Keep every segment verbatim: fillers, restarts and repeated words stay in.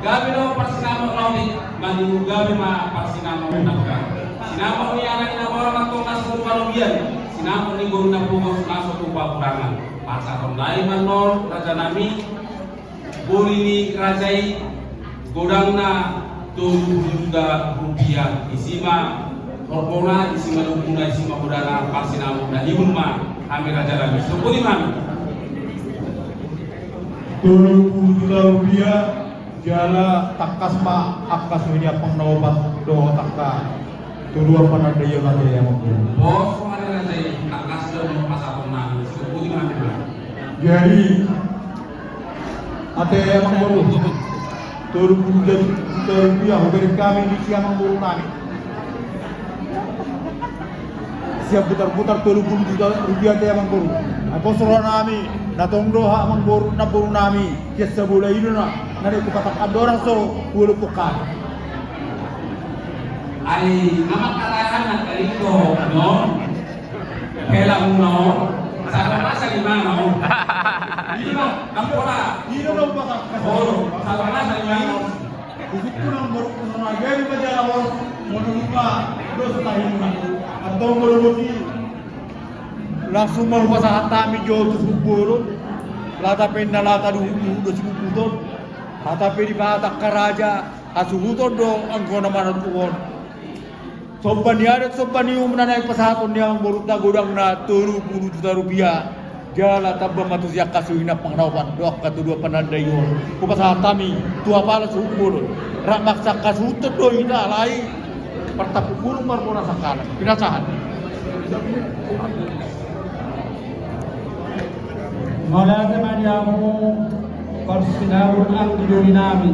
Gabe do parsinamot na otik, mangihut gabe ma parsinamot na bugar. Sinamot ni anak ni na mora na tong na so tu panobian, sinamot ni boru na pogos na so tu pahurangan. Pasahaton nami ma annon raja nami, boli ni raja i, godangna tolu pulu juta rupiah, isi ma horbo na, isi ma lombu na, isi ma godangna, parsinamot na, ihut ma hami raja nami. Songon i ma hami. Tolu pulu juta rupiah, jala tangkas ma angka suhi ni ampang na opat dohot angka toruan panandaion ate amang boru. Pos ma raja i, tangkas do pasahaton nami, songon i ma hami. Jadi, ate amang boru, tolu pulu juta rupiah hubereng hami di si amang boru nami. Sian Butarbutar tolu pulu juta rupiah ate amang boru. Ai pos roha nami, na tong do amang boru, na boru nami. Sian Sabola i do na, na naeng hupatangkas do, na so huolopon hami. Ai nama karahan na kaliko no. Hela uno. Sabar masa di mana? Lima, ampora. Ino do patangkas. Oh, sabar masa di mana? Huhut tu nang boru, nang jadi ma jala boru, molo lupa dosa tahi muna. Antong molo boti. Langsung ma hupasahat hami jo tu suhut bolon. Lata pe na lata duhut-duhut do sipuputon. Hata pe dipasahat angka raja, hasuhuton do anggo na maratuhon. Somba ni adat, somba ni uhum na naeng pasahaton ni amang borunta godangna tolu pulu juta rupiah. Jala tamba ma tusi angka suhi ni ampang na opat dohot angka toruan panandaion. Hupasahat hami tu apala suhut bolon. Rap maksa angka suhut do hita alai partampuk bulung marboru sangkalan. Pinasahat. Mauliate ma di hamu parsinamot anggi doli nami.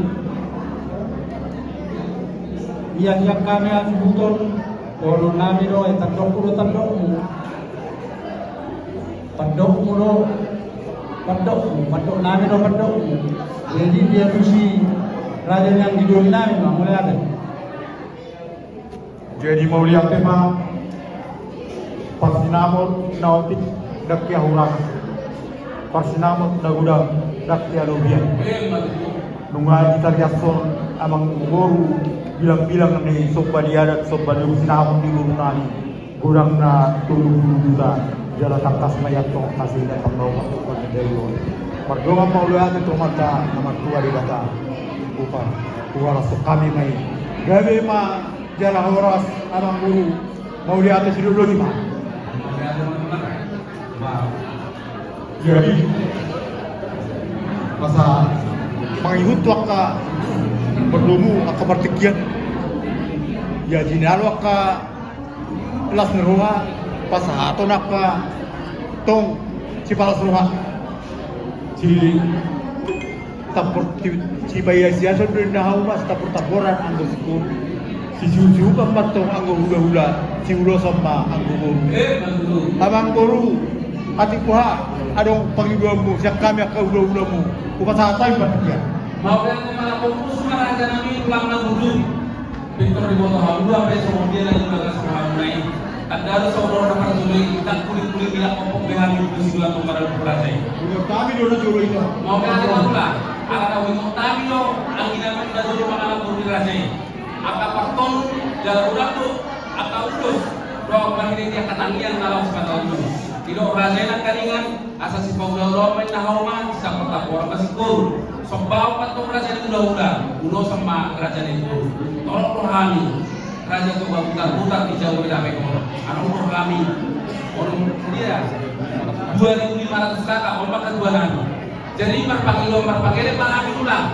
Ia sian hami hasuhuton, dohonon nami do, eh, tandokku do tandokmu. Tandokmu do tandokmu, tandok nami do tandokmu. Jadi dia tusi raja ni anggi doli nami ma, mauliate. Jadi mauliate ma, parsinamot na otik ndang hea hurangan, parsinamot na godang ndang hea lobian. Nunga ditariashon amang boru bilang-bilang ni somba ni adat, somba ni uhum, sinamot ni boru nami godangna tolu pulu juta, jala tangkas ma i antong hasil na panggawa pasukan ni dayo. Mardongan mauliate tu Amanta na martua Debata. Upa, upa las hami ma i. Gabe ma jala horas amang boru, mauliate sidoloi ma. Jadi masa mangihut tu angka pardomu, angka partingkian. Ia jinalo angka las ni roha pasahaton angka tong sipalas roha. Si tampor, si, sipaias-iason do inna hauma, si tampor-tamporan anggo singkoru. Sisiup-siupan ma antong anggo hula-hula, siulosan ma anggo boru. Amang boru, atik boha adong pangidoanmu sian hami angka hula-hulamu, hupasahat hami partingkian. Mauliate ma, lampung pusu ma raja nami, tulang na bujur. Pintor diboto hamu, dua pe songon dia na di bagas rohamuna i. Tanda do songon na parjolo i, ndang kuling-kuling, ndang ompung be hami di siduan tu paradu raja i. Udah kami do na jolo i. Mauliate ma tulang, ala na huingot hami do anggi nami na jolo mangalap boru ni raja i. Angka partolu jala godang do angka ulos dohot marhite angka tangiang na laos mataon i. Didok raja i nangkaningan, asa sipaula-ulaon ma inna hauma, sitampor-tamporan ma singkoru. Sombaon ma antong raja ni hula-hula, ulosan ma raja ni toru. Torop do hami, raja Toga Butarbutar, dijou di lape on. Adong do hami, adong dia, dua ribu lima ratus kaka, on ma angka dua nami. Jadi marpangidoan, marpangidoan ma hami ulang.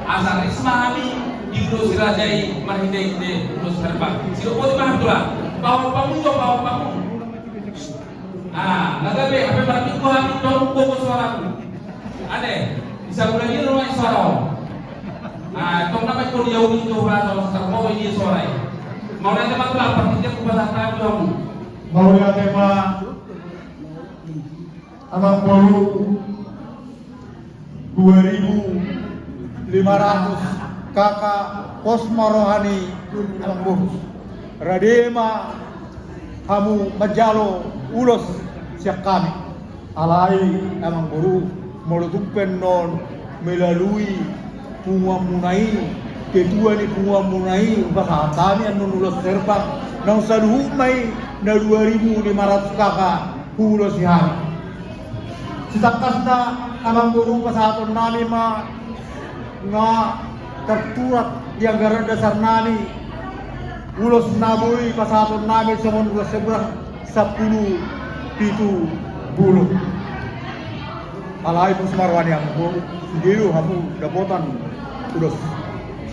Asa ris ma hami diulosi raja i marhite-hite ulos herbal. Sidok boti ma hami tulang. Pahompa muna, pahompa muna. Ah, na gabe, hape marminggu hami tong gogo suaraku. Ate, bisa mulai dia rumah suara on. Ah, tong nama ikut dia umi tu rasa, rasa, mau dia suara i. Mauliate ma tulang, partingkian hupasahat hami tu hamu. Mauliate ma, amang boru. Dua ribu lima ratus kaka, pos ma roha ni amang boru. Rade ma hamu manjalo ulos sian hami. Alai amang boru, molo tung pe annon melalui Punguanmuna i, ketua ni punguanmuna i, hupasahat hami annon ulos herbang, naung saluhutna i na dua ribu lima ratus K K, huulosi hami. Sitangkasna, amang boru, pasahatonnami ma, nga terturat di anggaran dasarnami, ulos na boi pasahatonnami songon ulos herbang sampulu pitu boru. Alai muse ma roha ni amang boru, sude do hamu dapotan ulos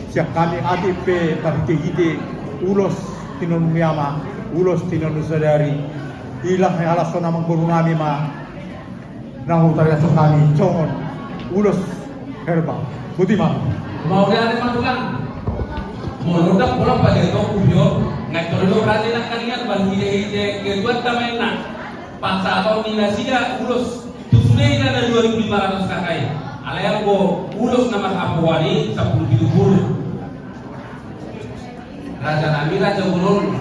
sian hami, atik pe marhitehite ulos tinonun ni ama, ulos tinonun sadari. Ilah halashon amang borunami ma na hutariashon hami songon ulos herbang. Boti ma. Mauliate ma tulang. Molo ndang pola pajaitongku, nunga i tole do raja i nangkaningan, marhitehite ketuanta ma inna pasahaton ni nasida ulos tu sude i na dua ribu lima ratus K K i. Alai anggo ulos na marhapoan i sampulu pitu boru. Rajanami, raja bolon.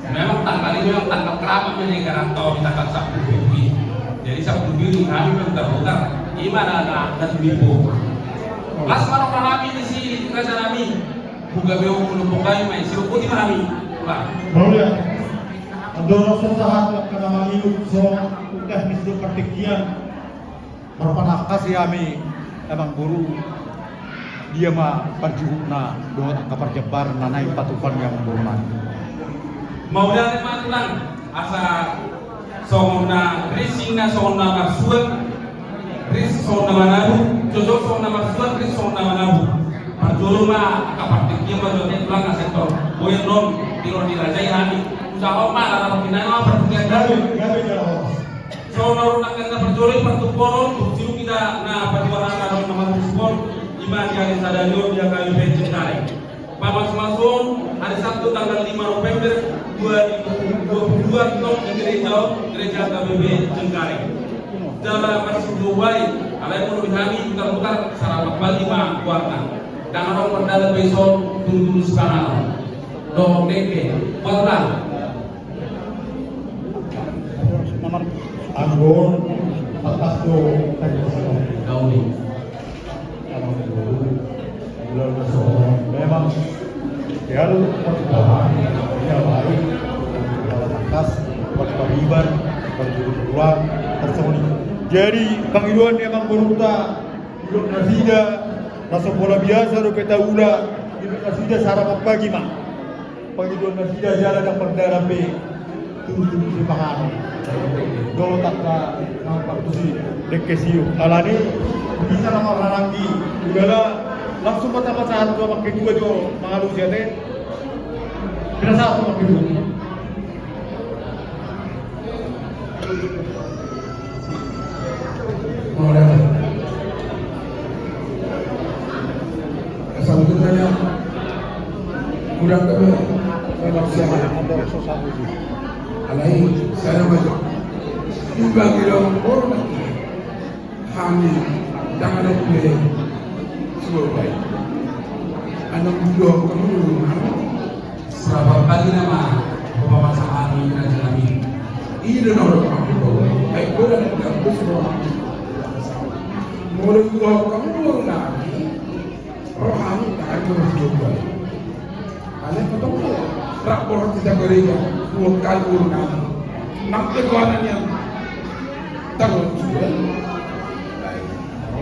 Memang tanggal i memang tanggal keramat, memang i karantau di tanggal sampulu pitu i. Jadi sampulu pitu hami memang terputar. I ma na, na, na tumimbo. Las ma rohanami disi, rajanami. Hugabeon kelompok hami ma i, sirokuti ma hami. Bah. Mauliate. Andorang so sahat angka na mangido, so, udah misi partingkian. Marpanangkasi hami, amang boru, dia ma parjugutna dohot angka parjambaran na naeng patupaon ni amang boru nami. Mauliate ma tulang, asa songon na ris ninna songon na marsuan, ris songon na manabu, jojor songon na marsuan, ris songon na manabu. Parjolo ma angka partingkian ma jolo tulang, asa i tong. Boi annon di roha ni raja i hami. Usaha ma, ala partingkian ma partingkian. Gabe, gabe jala horas. Songon na ro nangkin na parjolo i partumpaon, tu sidung hita na pajuaran adong na martumpol, i ma di ari sadari on di H K B P Cengkareng. Pamasumasuon hari Sabtu tanggal lima November dua ribu dua puluh dua tong di gereja on, gereja H K B P Cengkareng. Jala marsibuai, alai molo di hami mutar-mutar, sarapan bagi ma goarna. Ndang adong pardalanan pe dison, tulus-tulus panganon. Dohot dengke, buat ulang. Anggo on, tangkas do tadi. Gauni. Memang, ya, lu, pertimbangan, ya, baik. Tangkas, buat pariban, buat guru keluar, tersebut. Jadi, pangidoan ni amang boruta, idok nasida, na so pola biasa dope taula, idok nasida sarapan pagi ma. Pangidoan nasida jala ndang pardalanan pe, tulus-tulus ni panganon. Dohot angka na partusi dengke siuk. Alani, bisa nama rananggi, udahlah, langsung ma tapasahat tu amang ketua jo mangalusi ate. Pinasahat tu amang ketua. Mauliate. Saluhutna, kurang gabe memang siapa. Alai sada ma jo. Dibagi dalam hormat. Hami ndang adong be suabai. Annon didok hamu. Sarapan pagi nama, hupasahat hami, rajanami. I do na hudok hamu. Baik, bola na hudok hamu. Molo hudok hamu, bola nami. Rohani, tak ada bola suabai. Alai potong bola. Rap bola kita gereja. Dua kali bola nami. Nang ketuanan yang tahu juga.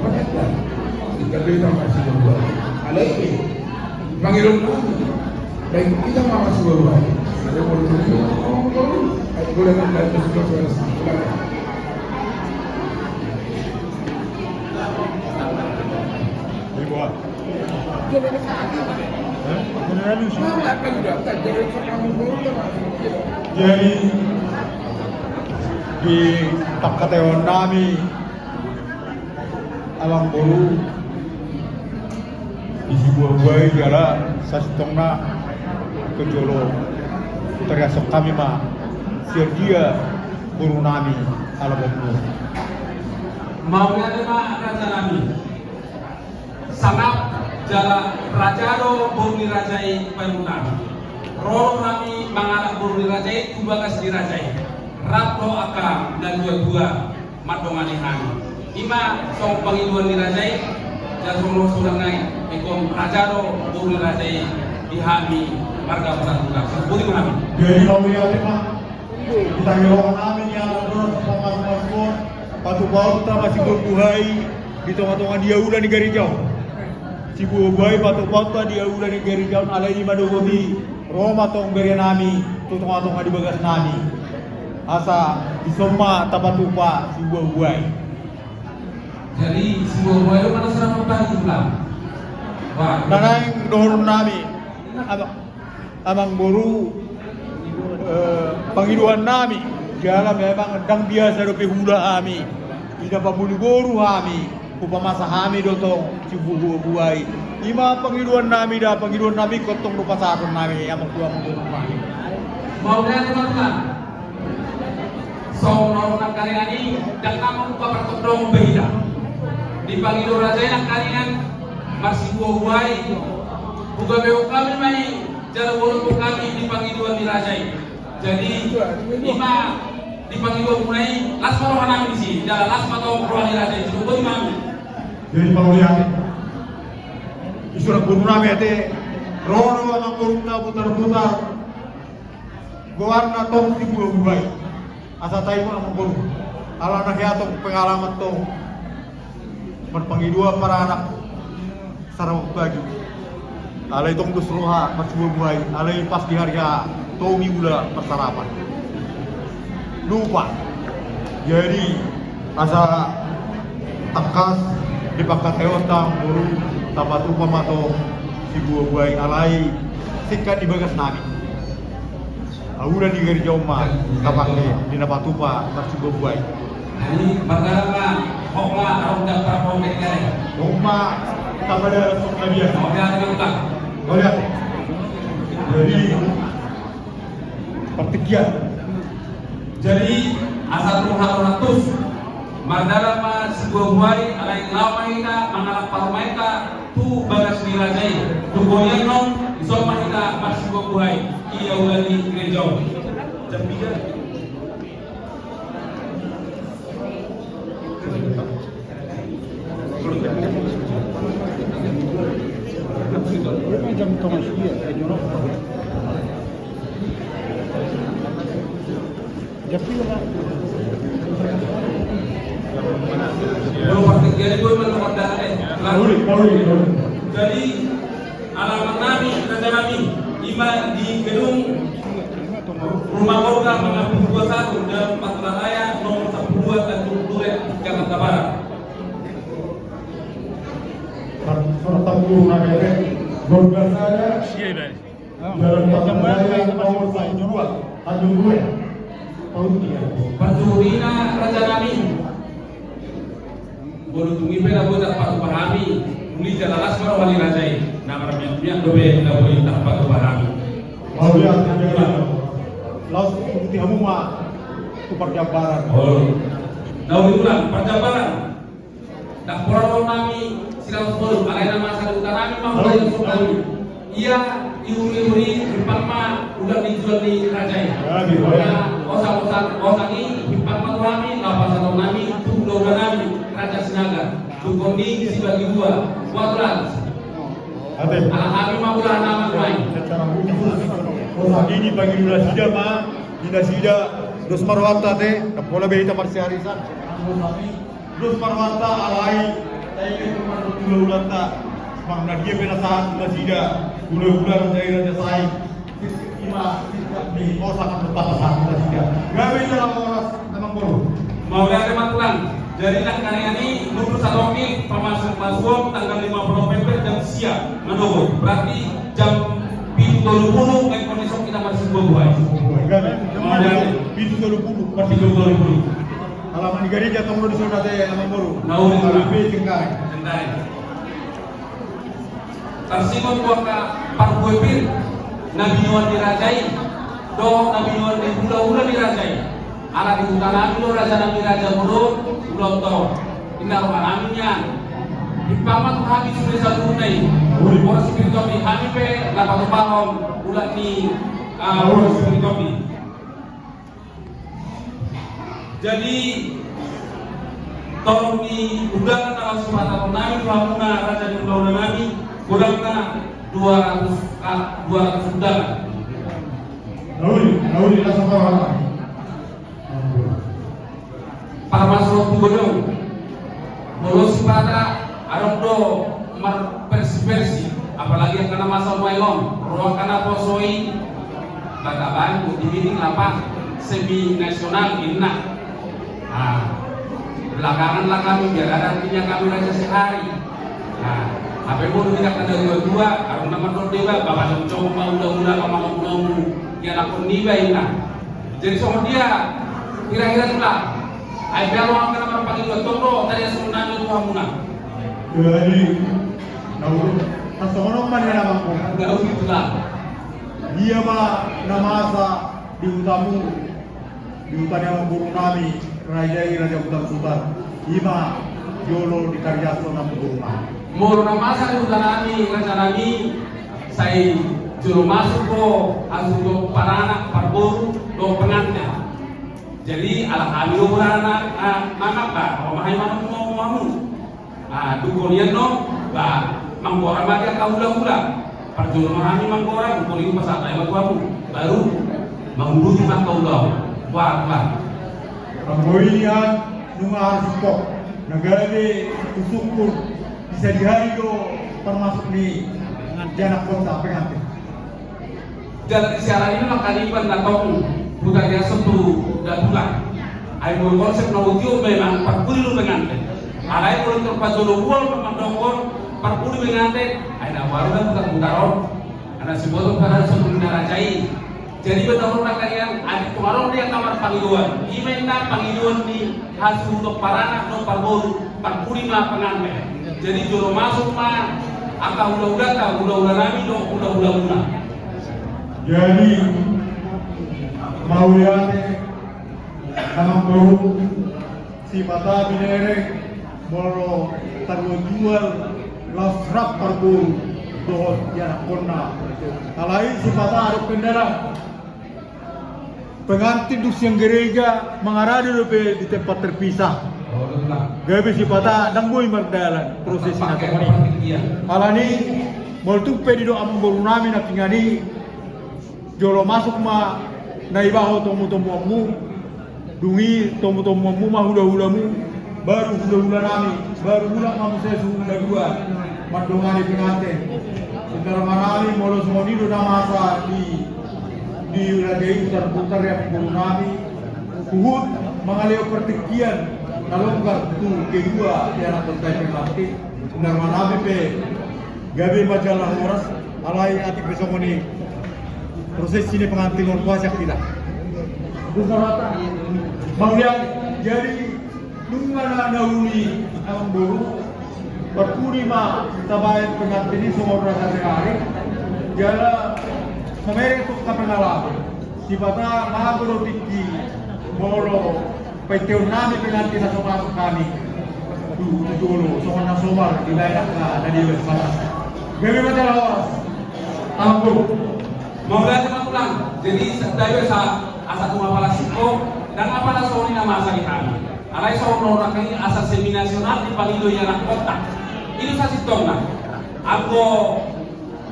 Baik. Tinggal beda masih dua. Alai, pangidoan nami. Baik, kita ma masih dua. Ada mau dulu. Baik, boleh kan dari masih dua. Ibu, ah. Hah? Mana anu sih? Jadi, di pangkataion nami, amang boru, di sibuabuai jala sasintongna tu jolo hutariashon hami ma sian dia boru nami ala boru. Mauliate ma raja nami. Sangap jala raja do boru ni raja i paimuna. Ro do hami mangalap boru ni raja i tu bagas ni raja i. Rap do angka na tua-tua mandongani hami. I ma songon pangidoan ni raja i, Songon surat nai, ingkon raja do boru ni raja i di hami marga Pasahat Utang. Boti ma hami. Jadi mauliate ma di tangiangan nami di alam dosa pamasmasuon, patupaonta ma sibuhabuhai di tongatonga ni aula ni gareja on. Sibuhabuhai patupaonta di aula ni gareja on, alai i ma dohot i ro ma tong bere nami tu tongatonga di bagas nami. Asa dison ma tapatupa sibuhabuhai. Jadi sibuhabuhai do mana sana mempari pulang. Wah. Na naeng dohonon nami, Amang, Amangboru, eh, pangidoan nami jala memang ndang biasa dope huula hami. Ida pamuli boru hami, hupamasa hami do tong sibuhabuhai. I ma pangidoan nami da, pangidoan nami ingkon tong do pasahaton nami, Amangboru, Amangboru nami. Mauliate ma tulang. Songon nangkaningan i, ndang na mambuka partongtong be hita. Dipangido raja i nangkaningan marsibuhabuhai. Hugabeon hami ma i jala huolopon hami di pangidoan ni raja i. Jadi i ma di pangidoanmuna i, las ma roha nami disi jala las ma tong roha ni raja i. Songon i ma. Jadi mauliate. Isu na boru nami ate, ro do amangborunta putarputar goarna tong sibuhabuhai. Asa taima amangboru, ala na hea tong pengalaman tong marpangidoan paranak sarapan pagi. Alai tong dos roha marsibuhabuhai, alai pas di hari H tong i ula parsarapan. Lupa. Jadi asa tangkas dipangkataion ta boru, tapatupa ma tong sibuhabuhai, alai singkat di bagas nami. Aula ni gareja on ma tapake di na patupa marsibuhabuhai. Jadi mardalan ma, hok ma, arung dampar pongkek kare. Hok ma, tapadalan songon na biasa. Oke, oke, oke. Oke. Jadi partingkian. Jadi asa tu hatorantus, mardalan ma sibuhabuhai, alai laho ma hita mangalap parumaenta tu bagas ni raja i. Tunggu i annon, dison ma hita marsibuhabuhai di aula ni gareja on. Jam piga? Jam tongah sia, eh, jam opat. Jam piga, Pak? Jadi alamat nami, raja nami, i ma di gedung Rumah Korda Mangapung dua satu, Jalan Patraraya nomor sepuluh dua, Tanjung Duren, Jakarta Barat. Surat tambur na bebek, Gorga Sada, Jalan Patraraya nomor sepuluh dua, Tanjung Duren. Parjolo na raja nami. Molo tung i pe na boi tarpatupa hami, uli jala las ma roha ni raja i. Na marmiak-miak dope na boi tarpatupa hami. Mauliate ma. Laos ikuti hamu ma tu parjambaran. Olo. Na uli ulang parjambaran. Ndang pola roha nami siratus molu, alai na masa di huta nami ma hula i. Ia i uli-uli himpang ma ula ni jual ni raja i. Ia osang-osang, osang i himpang ma tu hami, laho pasahaton nami tu hula-hula nami Raja Sinaga. Tungkon ni sibagi dua. Buat ulang. Ala hami ma ula nama tuai. Osang i dipangido nasida ma di nasida. Dos ma rohanta ate, ndang pola be hita marsiarisan. Dos ma rohanta alai taida i marhundul hulanta. Manang na dia pe na sahat tu nasida, hula-hula raja i, raja saing. Ima singkat ni osang on tapa sahat tu nasida. Gabe jala horas, Amangboru. Mauliate ma tulang. Jadi nangkaningan i mundur satongkin, pamasuk-masuon tanggal lima puluh November jam sia manogot. Berarti jam pitu tolu puluh, ingkon dison hita marsibuhabuhai. Gabe. Mauliate. Pitu tolu puluh. Pitu tolu puluh. Alamat ni gareja tong do dison ate, Amangboru. Na uli, Amangboru. Cengkareng. Cengkareng. Tarsingot tu angka parbue pir na binoan ni raja i dohot na binoan ni hula-hula ni raja i. Ala di huta nami do raja nami, raja molo ulaon tong. Inna roha nami nian. Himpang ma tu hami sude saluhutna i. Boras ni pir topi, hami pe na patupahon ula ni, ah, boras ni pir topi. Jadi Tolong di undangan na laos pasahaton nami tu hamuna raja ni hulahula nami, godangna dua ratus, ah, dua ratus undangan. Nauli, nauli, rasa parah. Parmasuk tu godang. Molo sipata adong do marversi-versi, apalagi angka na masa nuaeng on, ro angka na poso i, bagaban, boti miting, lapa, semi nasional, inna. Ah, belakangan lah kami, biar ada artinya kami raja sehari. Nah, hape molo di angka na dua-dua, adong na mandok deba, bapak dong cong ma hulahula, pamangan-mangan, ianakhon niba, inna. Jadi songon dia, hira-hira tulang. Ai pe adong angka na marpangidoan, tong do tariashon nami tu hamuna. Jadi, na ulu, na songon on ma nian amangku. Na ulu tulang. Dia ma na masa di hutamu, di huta ni amangboru nami, raja i, Raja Hutarututar. I ma jolo ditariashon amangboru nami. Molo na masa di huta nami, raja nami, sai jolo masuk do hasuhuton paranak, parboru dohot penganten. Jadi ala hami do murana, ah, mangan, ba, ro ma hami mangan tu hamu. Ah, dung on nian do, ba, manggora ma di angka hulahula. Parjolo ma hami manggora, dung on i pasahat hami ma tu hamu. Baru mangurupi ma angka ulaon. Bah, bah. Anggo i nian nunga harsukok. Na gabe husungkun. Di sadihari do parmasuk ni ianakhonta, penganten. Jala di siaran i ma angka na iban na tong hutariashon tu datulang. Ai molo konsep na uju memang parpudi do penganten. Alai molo tor parjolo ual memang dohot parpudi penganten, ai na baru na putar-putar on. Ana siboto pada songon na raja i. Jadi betul na kalian, adik tu adong dia kamar pangidoan. I ma inna pangidoan ni hasuhuton paranak dohot parboru, parpudi ma penganten. Jadi jolo masuk ma angka hulahulanta, hulahula nami dohot hulahula muna. Jadi mauliate amangboru, sipata binereng molo taruhon ual laos rap parboru dohot ianakhonna. Alai sipata adong pe ndada. Pengantin dung sian gereja mangarade dope di tempat terpisah. Gabe sipata ndang boi mardalan prosesi na songon i. Alani molo tung pe didok amangboru nami nangkiningan i, jolo masuk ma na ibaho tomutomuanmu, dung i tomutomuanmu ma hulahulamu, baru hulahula nami, baru mulak ma muse suhut na dua mandongani penganten. Inna roha nami, molo songon i do na masa di, di raja i, putar-putar i amangboru nami, huhut mangalehon partingkian na longgar tu kedua ianakhonta i pengantin. Inna roha nami pe gabe ma jala horas, alai atik pe songon i prosesi ni pengantin on, puasa kita. Mauliate. Jadi nunga na uli amangboru, parpudi ma tabaen pengantin i songon raja sehari. Jala mamereng tu angka pengalaman. Sipata mago do tingki molo painteon nami pengantin na so masuk hami tu, tu jolo, songon na somal dibaen angka na dewek batas. Gabe ma jala horas. Amangboru. Mauliate ma tulang. Jadi sadari asa, asa tung apala singkop, ndang apala songon i na masa di hami. Alai songon na hurang i, asa semi nasional dipangido ianakhonta. I do sasintongna. Anggo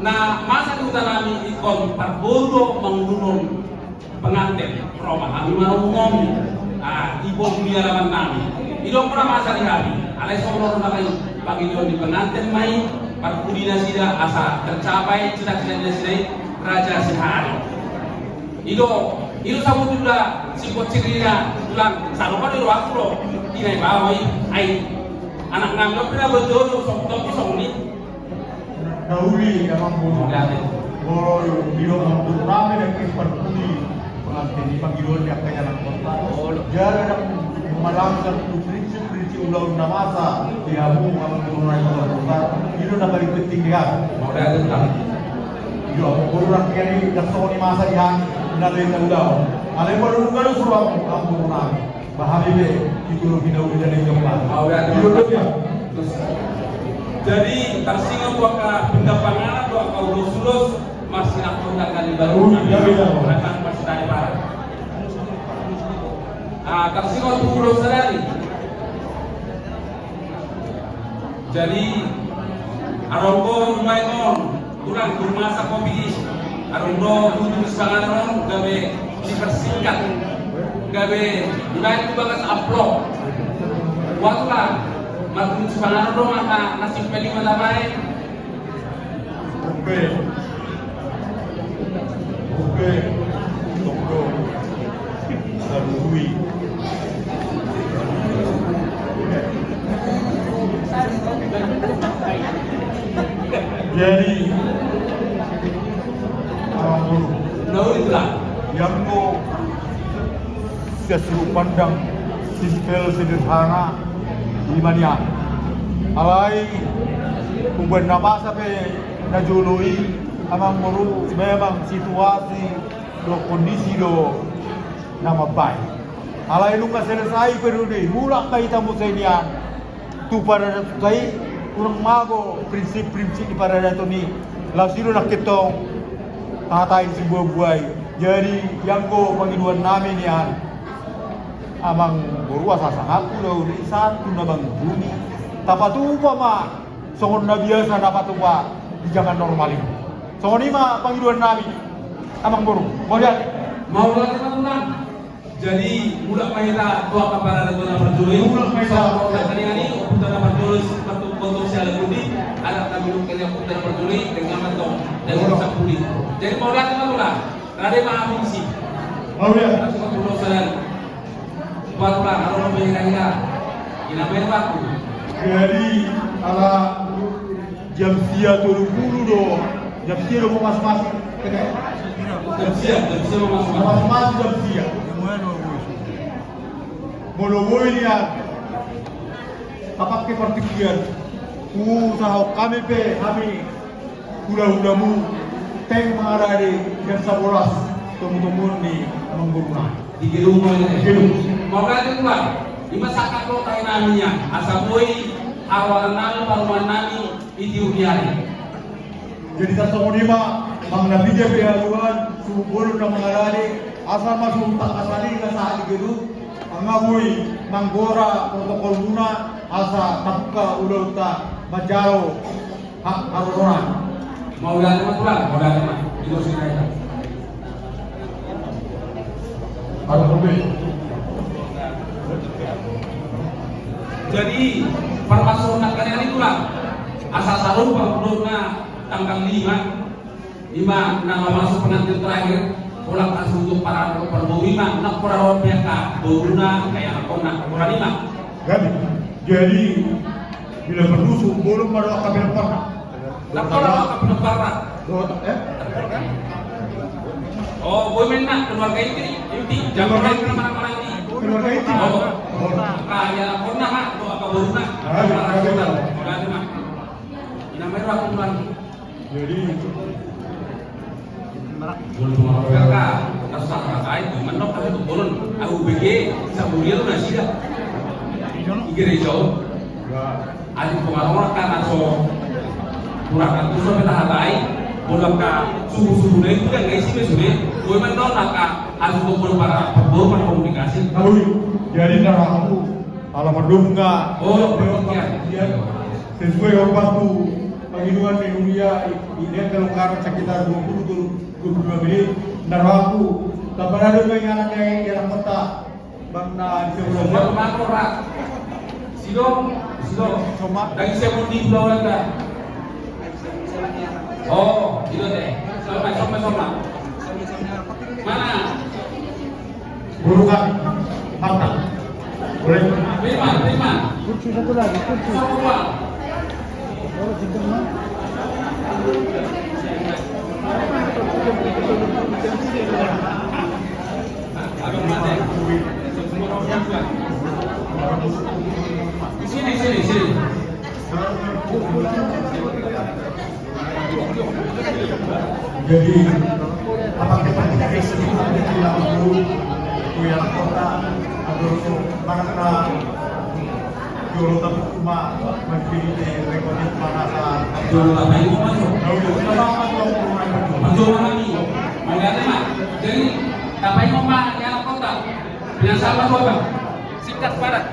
na masa di huta nami ingkon parboru do manguluhon penganten, ro ma hami mangurupi. Ah, i boru ni alaman nami. I do anggo na masa di hami. Alai songon na hurang i, pangidoan ni penganten ma i, parpudi nasida asa tercapai cita-cita ni nasida i, raja sehari. I do, i do sabotulna singkop sirina tulang, sarupa do i rohangku do. Inna i baho i, ai anak nami do pe na berjodoh, songon i, songon i. Na uli amangboru. Molo didok amangboru nami nangkin parpudi pengantin i, pangidoan ni angka ianakhonta. Jala ndang melanggar tu prinsip-prinsip ulaon na masa di hamu amangboru nami, ulaon na paling penting di hami. Mauliate tulang. I do amangboru nangkin i, ndang songon i masa di hami na lain na ulaon. Alai molo dung ganup rohamu amangboru nami, bah hami pe itu lo pinauli dari jompa. Mauliate. Itu lo dia. Jadi tarsingot tu angka pinggan panganan, tu angka ulos-ulos, marsinangkot angka ni baru. Ui, iya, iya. Angka marsinari para. Ah, tarsingot tu ulos sadari. Jadi, adong do nuaeng on, tulang, di rumah sakit, adong do tujuh panganon on, gabe dipersingkat, gabe dibaen tu bagas amplop. Buat tulang, martujuh panganon do maka nasi peli mata bae. Oke. Oke. Tunggu. Salui. Jadi, ah, dulu. Dulu itulah. Yang mau Gas sudut pandang simpel sederhana, ima nian. Alai umbaen na masa pe na jolo i, amangboru, memang situasi do, kondisi do na mambaen. Alai nunga selesai periode i, mulak ma hita muse nian tu paradatonta i, unang mago prinsip-prinsip ni paradaton i, laos i do nangkin tong tahatai sibuabua i. Jadi, ianggo pangidoan nami nian, amangboru, asa sangapku do uli sahat tu na mangihut i, tapatupa ma songon na biasa na patupa di jaman normal i. Songon i ma pangidoan nami, amangboru. Mauliate. Mauliate ma tulang. Jadi, mulak ma hita tu angka paradaton na parjolo i. Mulak ma hita. Sahat tu hita na parjolo, sahat tu kotor si anak budi, anak kami lukanya pun na parjolo i, dengan mantong, dengan sampuli. Jadi, mauliate ma tulang. Rade ma amunsi. Mauliate. Langsung ke pulau sadari. Buat tulang, adong do hira-hira. Ina main waktu. Jadi, ala jam sia tolu pulu do. Jam sia do mamasu-masu. Jam sia, jam sia mamasu-masu. Mamasu-masu jam sia. Molo boi nian, apakhe partingkian. Huusahahon hami pe, hami hula-hulamu, teng mangarade jam sabolas tomu-tomuon ni amangboruna. Di gedung ma i. Di gedung. Mauliate tulang. Ima sangkap do tahe nami nian. Asa boi haroanan nami, parumaen nami, i tiur ni ari. Jadi, tarsongon i ma, manang na piga pe haduan, suhut bolon na mangarade, asal ma suhut tangkas sahali, tangkas sahali gedung, nunga boi manggora protokolmuna, asa tabuka ulaonta manjalo ha-, haroroan. Mauliate ma tulang, mauliate ma. Itu sih kaya. Jadi, parmasuk nangkin ari tulang, asa saru parpudona tanggal lima, ima na masuk pengantin terakhir, pola kasus untuk para parboru ima, na pola ro pihak boruna, kayak apa, na pola lima. Jadi, jadi, bila perlu, bolon ma do angka pinompar. Laporan apa, laporan? Laporan, eh? Oh, boi ma inna, keluarga inti, inti. Jangan keluarga inti. Mana-mana inti. Keluarga inti. Oh. Oh. Kaya laporan, Mak, doa kaburna. Ah, iya, iya, iya. Keluarga inti, Mak. Ina main waktu, Mak. Jadi, bolon tu mangkapelka, kasar kakai, manok, kasar tu bolon. Aku bege, sabulian nasida. Di gereja, oh. Ya. Adi pengaruh kan, aso kurang kan, terus sampai tahatai, bolon ka subuh-subuh na itu kan, nggak isi be sude, gue mendon lah ka, aso gue bolon para, bolon para komunikasi. Tahu, jadi, nah, aku, ala mendung nggak? Oh, iya. Sesuai hormat tu pangidoan ni Uya, i-, ini kelonggaran sekitar dua puluh tu dua puluh dua menit, nah, aku, kapan ada yang anak yang, yang kota, Bang, na di sebelah. Somat, Somat, Somat. Sidong, sidong. Somat. Lagi saya mau di Pulau Anda. Oh, itu deh. Somat, Somat, Somat. Mana? Burukan. Mantap. Boleh. Terima, terima. Kursi satu lagi, kursi. Satu, Pak. Di sini, sini, sini. Jadi, apa kita tidak bisa kita tidak tahu, kue anak kota, atau mana Jolo, tapi cuma menjadi rekomen panasan. Jolo, tapi itu masuk. Tahu ya, kita dapat dua puluh lima. Jolo lagi. Mauliate, Mak. Jadi, apa yang mau, Mak, ya, kota? Biasa apa tuh, Bang? Singkat, padat.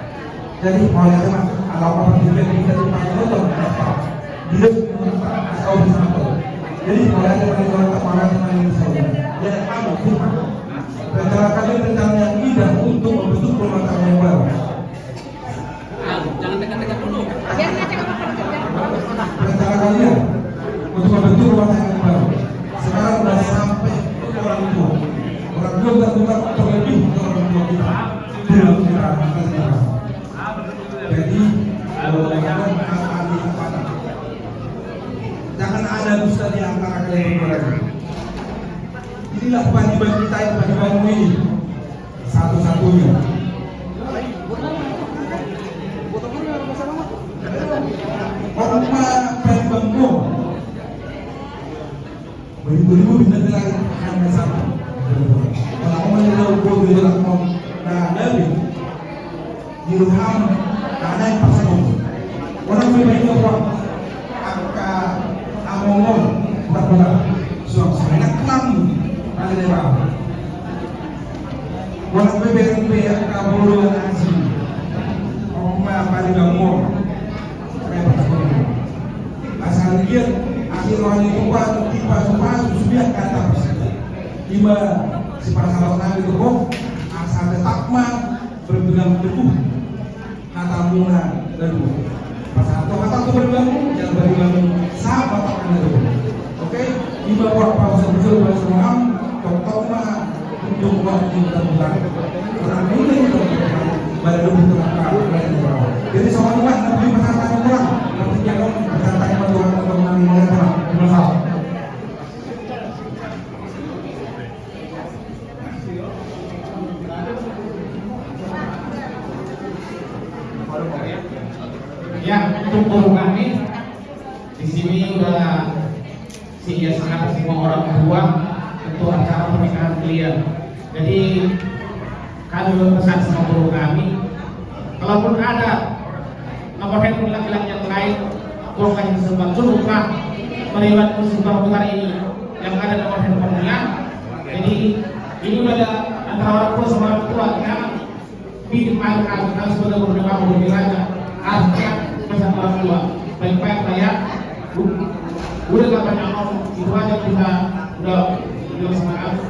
Jadi, mauliate ma, ala apa juga kita di Pak Jokowi, apa? Dia, apa? Asal bisa apa? Jadi, mauliate ma, kita apa? Mauliate ma, ini saudara. Ya, kamu, Tuhan. Rencana kami rencana yang indah untuk membentuk rumah tangga yang baru. Rencana kalian untuk membentuk rumah tangga yang baru. Sekarang udah sampai ke orang tua. Orang tua terbuka terlebih ke orang tua kita. Belum kita akan kita. Jadi, kalau mereka akan kita patah. Jangan ada dusta di antara kalian berdua lagi. Inilah kewajiban kita yang kewajibanmu ini. Satu-satunya. Orang ma paling bangkong. Beribu-ribu bintang di langit hanya satu. Kalau orang yang tahu gua di dalam kau, nah, Nabi, di Ruham, nah, naik pas aku. Orang berbeda kau, angka amongol, buat bola. Suang sana kelam, ada deh, Bang. Bola bebereng be angka bola nasi. Oma paling bangkong. Asa lihat, akhir rohani tuan, tiba supasu, sudah kata percaya. Tiba si pasalah nami tubuh, asa tetap ma berpegang teguh. Hata muna lalu. Pas satu hata tu berpegang, yang berpegang, sahabat akan lalu. Oke? Tiba buat pausan betul, bahasa Islam, tong-tong ma, Jadi, soal uang, nanti pasangan orang, nanti jangan pasangan orang, nanti jangan pasangan orang, nanti jangan pasangan orang. Ya, untuk guru kami, di sini udah sehingga sekarang semua orang tua untuk acara pernikahan kalian. Jadi, kami berpesan sama guru kami, kalaupun ada nomor handphone laki-laki yang lain, bukan hanya sempat cukuplah meriwayat musibah besar ini yang ada nomor handphonenya. Jadi, ini udah ada antara orang tua sama orang tua, jangan bikin malu kami, kami sebagai guru dan kamu lebih raja. Harusnya pesan orang tua. Baik-baik lah ya. Udah gak banyak ngomong, itu aja kita udah bilang sama kamu.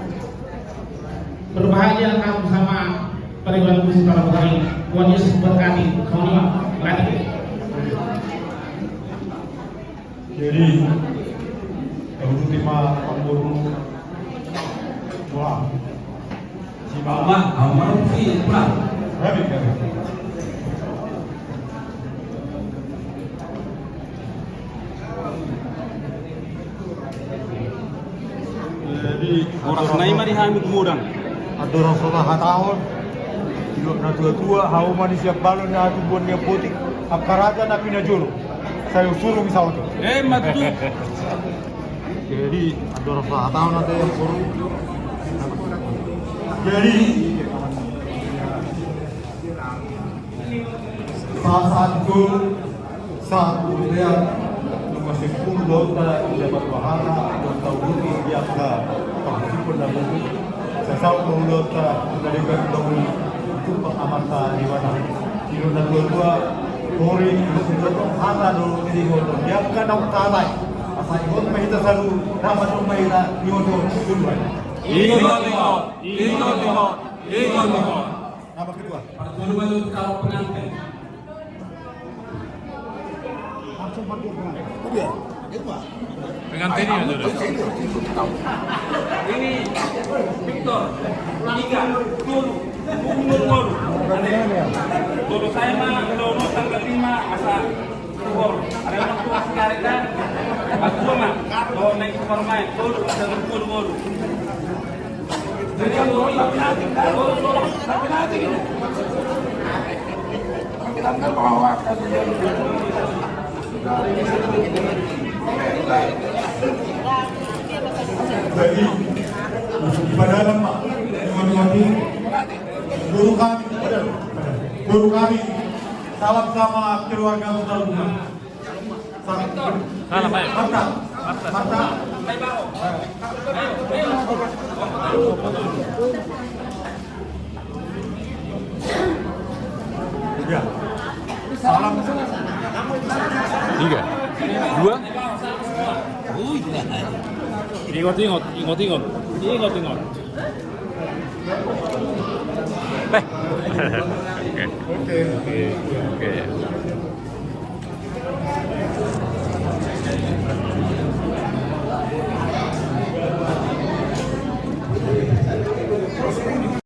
Berbahagia kamu sama pergaulan musik para petani. Tuhan Yesus berkati. Sama-sama. Lanjut. Jadi, kalau tu tema pangboru, wah, si mama, mama si pulang. Rabi, rabi. Jadi, horas nai ma di hami gumodang. Andorang so tahatahon, didok na tua-tua, hauma ni siap balon na tubuan ni apotik, angka raja na pinajolo. Sai husuru mi saotik. Eh, ma tutu. Jadi, andorang so tahatahon ate yang koru. Jadi, sasaat tu, sahat tu dia, nunga sampulu taon ta di jabat wahana, dua taon i di angka parhusipon na bungkuk. Sasaut ma ulaonta na denggan dabu, tumpak amanta di wana. Didok na tua-tua, hori, didok hata do, jadi hoton di angka naung tahatai. Asa ihot ma hita salu, dapat ma hita, ihot, ihot. Ihot, ihot, ihot, ihot, ihot. Nama ketua. Parjolo ma tu calon pengantin. Pengantin ini, saudara. Ini Victor, ulang tiga, tolu, tolu, tolu. Tolu saya mah, tolu tanggal lima, asa tolu. Ada orang tua sekarang kan? Aku mah, kalau naik ke rumah, tolu, tolu, tolu. Jadi, di padalam, Pak, di Guru kami, guru kami, salam sama keluarga besar rumah. Salam, ayo. Marta. Marta. Marta. Ya. Tiga, dua. Ingot, ingot, ingot, ingot, ingot, ingot. Eh. Oke. Oke. Oke.